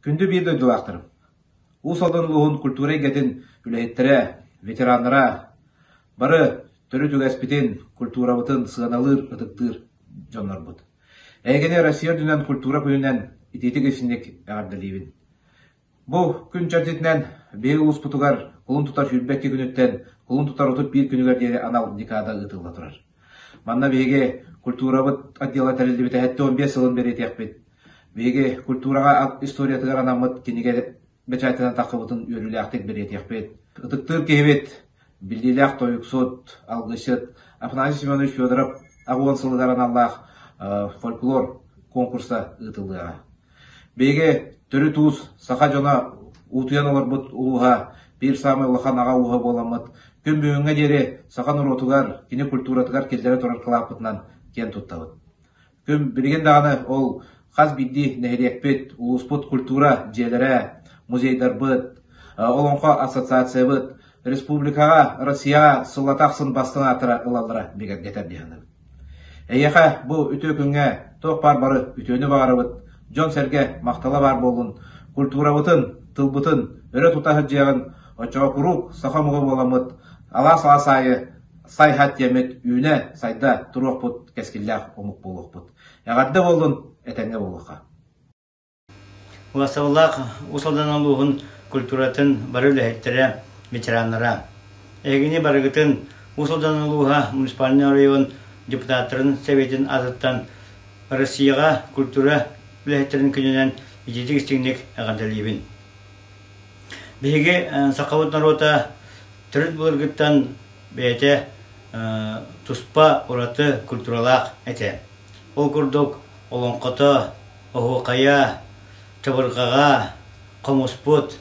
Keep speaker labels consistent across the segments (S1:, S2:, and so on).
S1: Күндү биир дойдулаахтарым! Уус Алдан улууһун культура эйгэтин үлэһиттэрэ, ветераннара бары төрүт үгэспитин, культурабытын сыаналыыр, ытыктыыр дьоннорбут. Эһигини Россия үрдүнэн культура күнүнэн итиитик-истиҥник эҕэрдэлиибин. Бу күн чэрчитинэн биһиги улууспутугар кулун тутар 22 күнүттэн кулун тутар 31 күнүгэр диэри анал декада ыытылла турар. Манна биһиги культурабыт отдела тэриллибитэ 75 сылын бэлиэтиэхпит. Биһиги культураҕа историятыгар анаммыт кинигэ бэчээттэнэн таххыбытын үөрүүлээхтик бэлиэтиэхпит. Ытыктыыр киһибит, биллиилээх тойуксут, алгысчыт Афанасий Семенович Федоров 80 сылыгар аналлаах фольклор конкурса ыытыллыаҕа. Биһиги төрүт уус саха дьоно уутуйан олорбут улууһа биир саамай улахан аҕа ууһа буоламмыт, күн бүгүҥҥэ диэри саха норуотугар, кини культуратыгар киллэрэ турар кылааппытынан киэн туттабыт. Күн билигин даҕаны ол хас биирдии нэһилиэкпит, улууспут культура дьиэлэрэ, музейдарбыт, Олоҥхо ассоциациябыт республикаҕа, Россияҕа сыллата ахсын бастыҥ ааттара ылаллара бигэргэтэр дии саныыбын. Эйиэхэ бу үтүө күҥҥэ туох баар бары үтүөнү баҕарабыт, дьон-сэргэ махтала баар буоллун, культурабытын, тылбытын өрө тута сылдьыаҕын, оччоҕо куруук саха омуга буоламмыт, алаас-алаас аайы сайһат диэммит үүнэ-сайда туруохпут, кэскиллээх омук буолуохпут. Эҕэрдэ буоллун, этэҥҥэ буолуохха.
S2: Уосаллаах Уус Алдан улууһун культуратын бары үлэһиттэрэ, ветераннара. Эһигини барыгытын Уус Алдан улууһа муниципальнай оройуон депутаттарын Советын аатыттан Россияҕа культура үлэһиттэрин күнүнэн итиитик истиҥник эҕэрдэлиибин. Биһиги сахабыт норуота төрүт былыргыттан бэйэтэ туспа ураты культуралаах этэ. Ол курдук олоҥхото, оһуохайа, чабырҕаҕа, хомуспут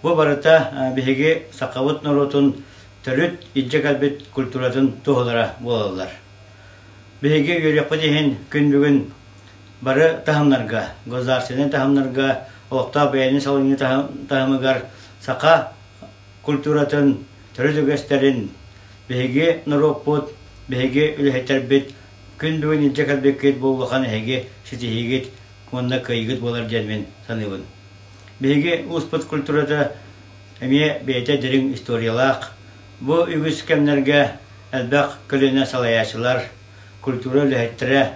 S2: бу барыта биһиги сахабыт норуотун төрүт илдьэ кэлбит культуратын туһалара буолаллар. Биһиги үөрүөхпүт иһин күн бүгүн бары таһымнарга, государственнай таһымнарга, олохтоох бэйэни салайыныы таһымыгар саха культуратын төрүт үгэстэрин биһиги норуоппут, биһиги үлэһиттэрбит Күн бүгүн илдьэ кэлбиккит бу улахан эһиги ситиһиигит уонна кыайыыгыт буолар диэн мин саныыбын. Биһиги ууспут культурата эмиэ бэйэтэ дириҥ историялаах. Бу үгүс кэмнэргэ элбэх көлүөнэ салайааччылар, культура үлэһиттэрэ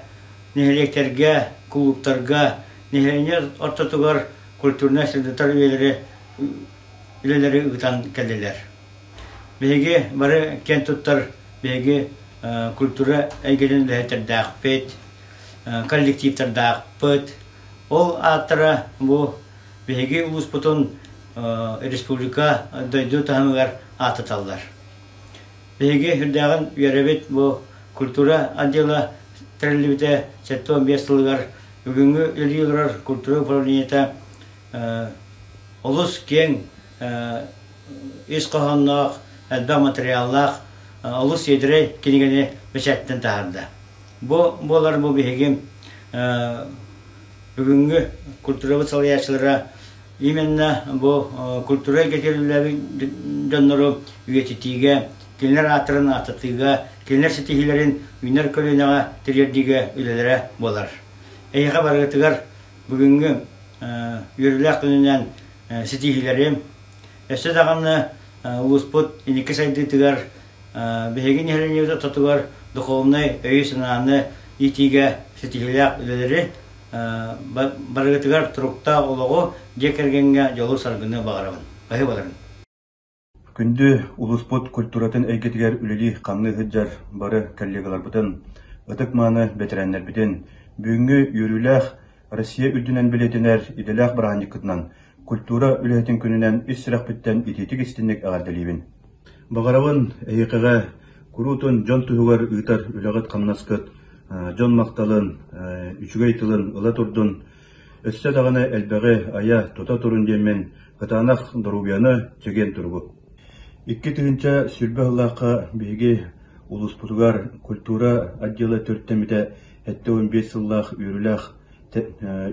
S2: нэһилиэктэргэ, кулууптарга, нэһилиэнньэ ортотугар культурнай сырдатар үлэлэри, үлэлэри ыытан кэллилэр. Биһиги бары киэн туттар биһиги культура эйгэтин үлэһиттэрдээхпит, коллективтардаахпыт. Ол ааттара бу биһиги улууспутун республика дойду таһымыгар ааттаталлар. Биһиги үрдээҕин үөрэбит бу культура отдела тэриллибитэ 75 сылыгар бүгүҥҥү үлэлии олорор культура управлениета олус киэҥ ис хоһоонноох, элбэх материаллаах олус сиэдэрэй кинигэни бэчээттэн таһаарда. Бу буолар бу биһиги бүгүҥҥү культурабыт салайааччылара именно бу культура эйгэтигэр үлэлээбит дьоннору үйэтитиигэ, кинилэр ааттарын ааттатыыга, кинилэр ситиһиилэрин үүнэр көлүөнэҕэ тириэрдиигэ үлэлэрэ буолар. Эһиэхэ барыгытыгар бүгүҥҥү үөрүүлээх күнүнэн ситиһиилэри, өссө даҕаны улууспут инники сайдыытыгар биһиги нэһилиэнньэбит ортотугар духовнай өйү-санааны иитиигэ ситиһиилээх үлэлэри барыгытыгар туруктаах олоҕу, дьиэ кэргэҥҥэ дьолу-саргыны баҕарабын. Баһыыбаларын.
S3: Күндү улууспут культуратын эйгэтигэр үлэлии-хамныы сылдьар бары коллегаларбытын, ытык-мааны бэтэрээннэрбитин бүгүҥҥү үөрүүлээх Россия үрдүнэн бэлиэтэнэр идэлээх бырааһынньыккытынан Культура үлэһитин күнүнэн ис сүрэхпиттэн итиитик-истинник эҕэрдэлиибин. Баҕарабын эһиэхэҕэ куруутун дьон туһугар ыытар үлэҕит-хамнаскыт дьон махталын, үчүгэй тылын ыла турдун, өссө даҕаны элбэҕи айа, тута турун диэммин кытаанах доруобуйаны, чэгиэн туругу. 2020 сыллаахха биһиги улууспутугар культура отдела төрүттэммитэ 75 сыллаах үөрүүлээх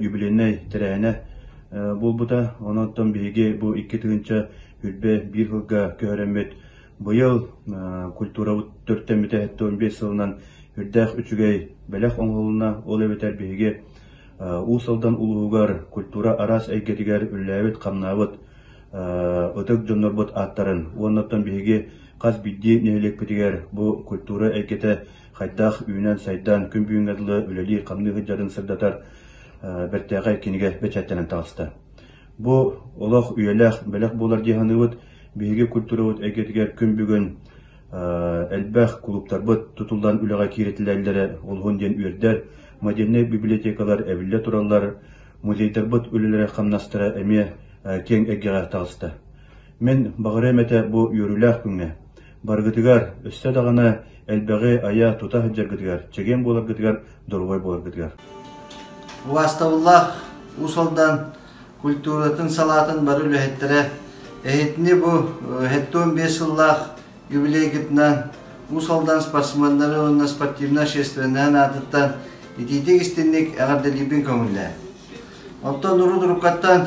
S3: юбилейнай тэрээһинэ буолбута. Онон биһиги бу 2021 сылга көһөрөммүт быйыл культурабыт төрүттэммитэ 75 сылынан үрдээх үчүгэй бэлэх оҥоһулунна. Ол эбэтэр биһиги Уус Алдан улууһугар культура араас эйгэтигэр үлэлээбит-хамнаабыт ытык дьоннорбут ааттарын уонна оттон биһиги хас биирдии нэһилиэкпитигэр бу культура эйгэтэ хайдах үүнэн-сайдан күн бүгүҥҥэ дылы үлэлии-хамныы сылдьарын сырдатар бэртээхэй кинигэ бэчээттэнэн таҕыста. Бу олох үйэлээх бэлэх буолар дии саныыбыт. Биһиги культурабыт эйгэтигэр күн бүгүн элбэх кулууптарбыт тутуллан үлэҕэ киирэтилэллэрэ олуһун диэн үөрдэр. Модельнай библиотекалар эбиллэ тураллар, музейдарбыт үлэлэрэ-хамнастара эмиэ киэҥ эйгэҕэ таҕыста. Мин баҕарыам этэ бу үөрүүлээх күҥҥэ барыгытыгар өссө даҕаны элбэҕи айа-тута сылдьаргытыгар, чэгиэн буоларгытыгар, доруобай буоларгытыгар.
S4: Убаастабыллаах Уус Алдан культуратын салаатын бары үлэһиттэрэ эһитини бу 75 сыллаах юбилейгытынан Уус Алдан спортсменнары уонна спортивнай общественноһын аатыттан итиитик истинник эҕэрдэлиирбин көҥүллээ. Оттон урут-уруккаттан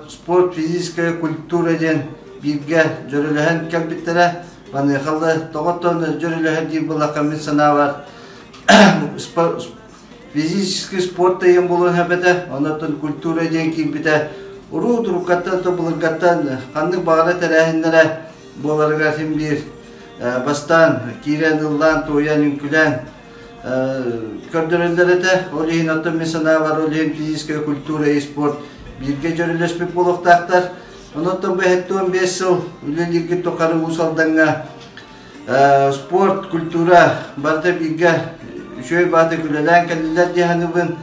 S4: спорт, физическая культура диэн бииргэ дьөрүлэһэн кэлбиттэрэ. Маныаха тоҕоттон дьөрүлэһэр диир буоллахха мин санаабар физический спорт диэн буолуон сөп оннуттан культура диэн киирбитэ урут уруккаттан то былыргаттан ханнык баҕара тэрээһиннэрэ буоларыгар син биир бастаан киирэн ыллаан туойан үҥкүлээн көрдөрөллөр этэ. Ол иһин оттон мин санаабар ол иһин физическая культура и спорт бииргэ дьөрүлэспит буолуохтаахтар. Онон бу 75 сыл үлэлииргит тухары Уус Алдаҥҥа спорт, культура барыта бииргэ үчүгэй баатык үлэлээн кэллилэр дии саныыбын.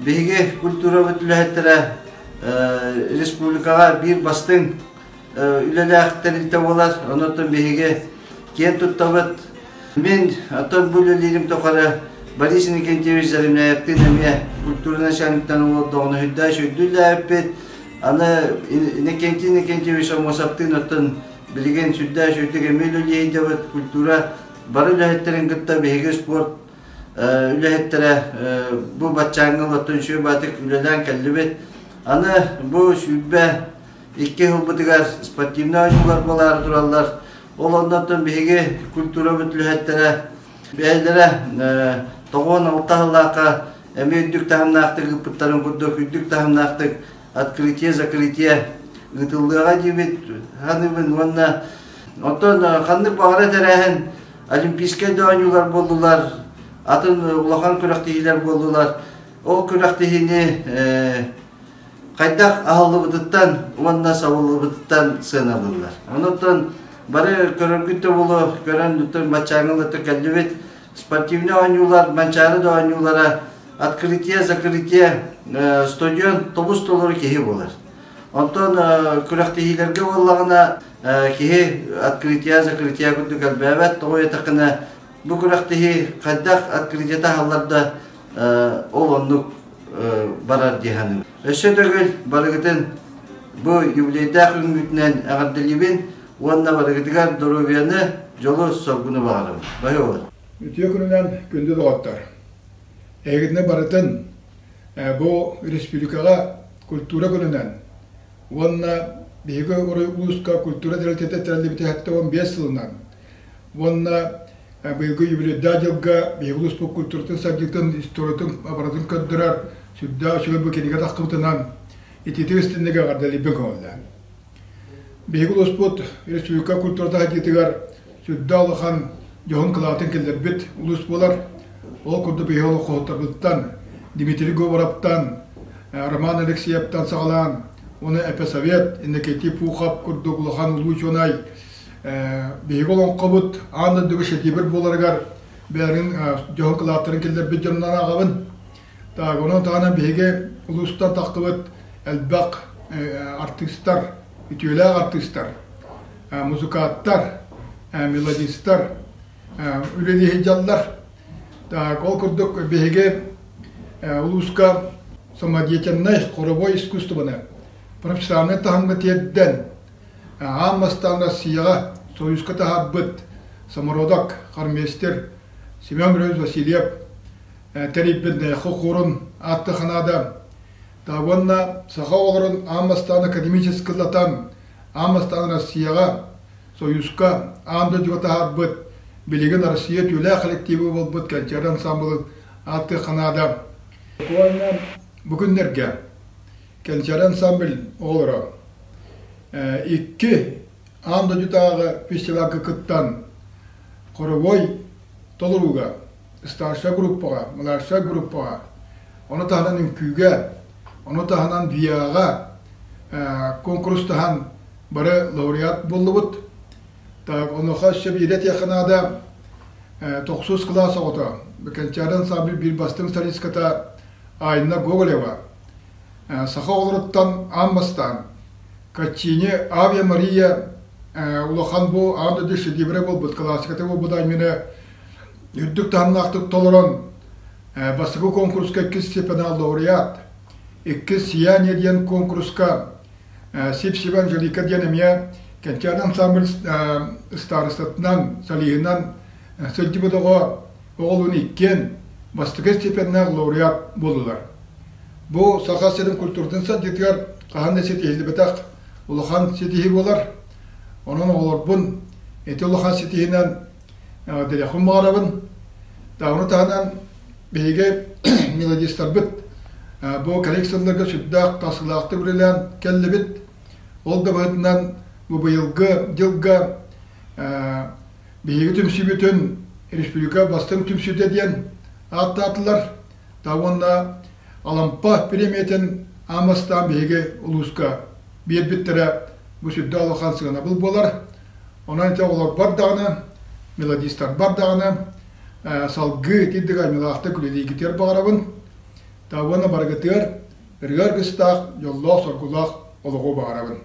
S4: Биһиги культурабыт үлэһиттэрэ республикаҕа биир бастыҥ үлэлээх тэрилтэ буолар. Онон биһиги киэн туттабыт. Мин оттон бу үлэлиирим тухары Борис Иннокентьевич Заремляевтыын эмиэ культура начальниктан олордоҕуна сүрдээх сүрдүүлээбиппит. Аны Иннокентий Иннокентьевич Аммосовтыын оттон билигин сүрдээх сүрдүк эмиэ үлэлии сылдьабыт. Культура бары үлэһиттэрин кытта биһиги спорт үлэһиттэрэ бу баччааҥҥа оттон үчүгэй баатык үлэлээн кэллибит. Аны бу 22 сылбытыгар спортивнай оонньуулар буолаары тураллар. Ол оннуттан биһиги культурабыт үлэһиттэрэ бэйэлэрэ 96 сыллаахха эмиэ үрдүк таһымнаахтык ыыппыттарын курдук үрдүк таһымнаахтык открытие закрытие ыытыллыаҕа диибит саныыбын уонна оттон ханнык баҕара тэрээһин олимпийскай да оонньуулар буоллулар атын улахан күрэхтэһиилэр буоллулар ол күрэхтэһиини хайдах аһыллыбытыттан уонна сабыллыбытыттан сыаналыыллар. Онон бары көрөргүт да буолуо, көрөн баччааҥҥы кэллибит. Спортивнай оонньуулар, Манчаары да оонньуулара, открытие, закрытие, стадион тобус толору киһи буолар. Онтон күрэхтэһиилэргэ буоллаҕына киһи открытие, закрытие курдук элбээбэт. Тоҕо диэтэххинэ бу күрэхтэһии хайдах открытиета аһыллар да ол оннук барар дии саныыбын. Өссө төгүл барыгытын бу юбилейдаах күҥҥүтүнэн эҕэрдэлиибин уонна барыгытыгар доруобуйаны, дьолу-соргуну баҕарабын. Баһыыбалар.
S5: Үтүө күнүнэн күндү доҕоттор! Эһигитини барытын бу республикаҕа культура күнүнэн уонна биһиги улууска культура тэрилтэтэ тэриллибитэ 75 сылынан уонна быйылгы юбилейдаах дьылга биһиги улууспут культуратын сайдыытын, историятын, абаратын көрдөрөр сүрдээх үчүгэй бу кинигэ тахсыбытынан итиитик истинник эҕэрдэлиирбин көҥүллээн. Биһиги улууспут республика культурата сайдыытыгар сүрдээх улахан дьоһун кылаатын киллэрбит улуус буолар. Ол курдук биһиги олоххоһуттарбытыттан Дмитрий Говоровтан, Роман Алексеевтан саҕалаан, уонна Эпосовет, Иннокентий Пухов курдук улахан улуу учуонай Биһиги олоҥхобут аан дойдуга шедевр буоларыгар бэйэлэрин дьоһун кылааттарын киллэрбит дьонунан ааҕабын. Так, онон таһынан биһиги улуустан тахсыбыт элбэх артыыстар, үтүөлээх артыыстар, музыканттар, мелодистар үлэлии сылдьаллар. Так, ол курдук биһиги улууска самодеятельнай хоровой искусствоны профессиональнай таһымҥа тиэрдэн Аан бастаан Россияҕа Союзка таһаарбыт самородок, хормейстер Семен Григорьевич Васильев тэрийбит Найахы хорун аатты ханаада уонна саха оҕолорун аан бастаан академически ыллатан аан бастаан Россияҕа Союзка аан дойдуга таһаарбыт билигин Россия түүлээх коллективы буолбут Кэнчээри ансамблын ааттыахха наада. Буквально бу күннэргэ Кэнчээри ансамбль оҕолоро икки аан дойдутааҕы фестивальга кыттан хоровой толорууга старшая группаҕа, младшая группаҕа, ону таһынан үҥкүүгэ, ону таһынан ВИА-ҕа куонкурустаһан бары лауреат буоллубут. Так, онуоха өссө биирэ этиэххэ наада, тохсус кылаас оҕото, Кэнчээри ансамбль биир бастыҥ солистката Айна Гоголева саха оҕолоруттан аан бастаан Каччини Авиа Мария улахан бу аан дойду шедеврэ буолбут классиката буолбут аймыны үрдүк таһымнаахтык толорон бастакы куонкуруска иккис степенал лауреат, иккис «Сияние» диэн куонкуруска Сип-Сип Анжелика диэн эмиэ Кэнчээри ансамбль ыстаарыстатынан, солиһынан сылдьыбыт оҕо оҕолуун иккиэн бастакы степеннээх лауреат буоллулар. Бу Саха сирин культуратын сайдыытыгар хаһан да ситиһиллибэтэх улахан ситиһии буолар. Онон оҕолорбун ити улахан ситиһиинэн Дириэхпин баҕарабын. Ону таһынан биһиги мелодистарбыт бу кэлин сылларга сүрдээх тахсыылаахтык үлэлээн кэллибит. Ол да быһыытынан бу быйылгы дьылга биһиги түмсүүбүтүн республика бастыҥ түмсүүтэ диэн ааттаатылар. Та уонна Алампа премиятын аан бастаан биһиги улууска биэрбиттэрэ бу сүрдээх улахан сыанабыл буолар. Онон ити оҕолорбор даҕаны, мелодистарбар даҕаны салгыы итирдик аймалаахтык үлэлиигитигэр баҕарабын. Уонна барыгытыгар ырыа аргыстаах, дьоллоох-соргулаах олоҕу баҕарабын.